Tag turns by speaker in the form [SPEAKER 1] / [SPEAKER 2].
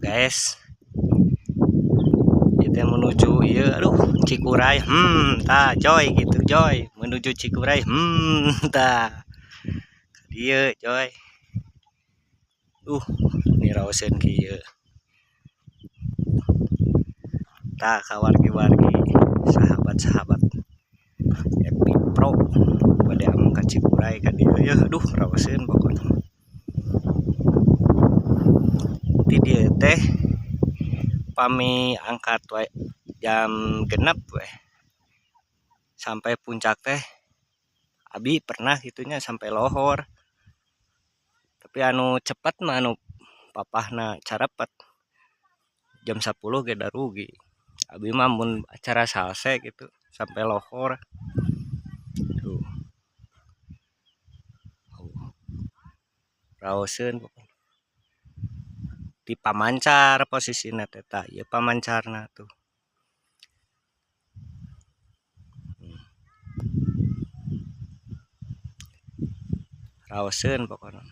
[SPEAKER 1] Guys. Itu menuju ieu, aduh, Cikuray. Tah coy, gitu coy, menuju Cikuray. Tah. Dieu coy. Ini raoseun kieu. Tah ka wargi-wargi, sahabat-sahabat Epic Pro bade ameng ka Cikuray ka dieu ya, aduh, raoseun pokona. Di dieu teh pami angkat wae jam 6 we sampai puncak teh, abi pernah gitunya sampai lohor. Tapi anu cepat mah anu papahna carepet jam 10 ge da rugi. Abi mah mun acara salse gitu sampai lohor. Tuh. Raoseun pokona. Di pamancar posisina teh, tah ieu pamancarna tuh. Raoseun pokona.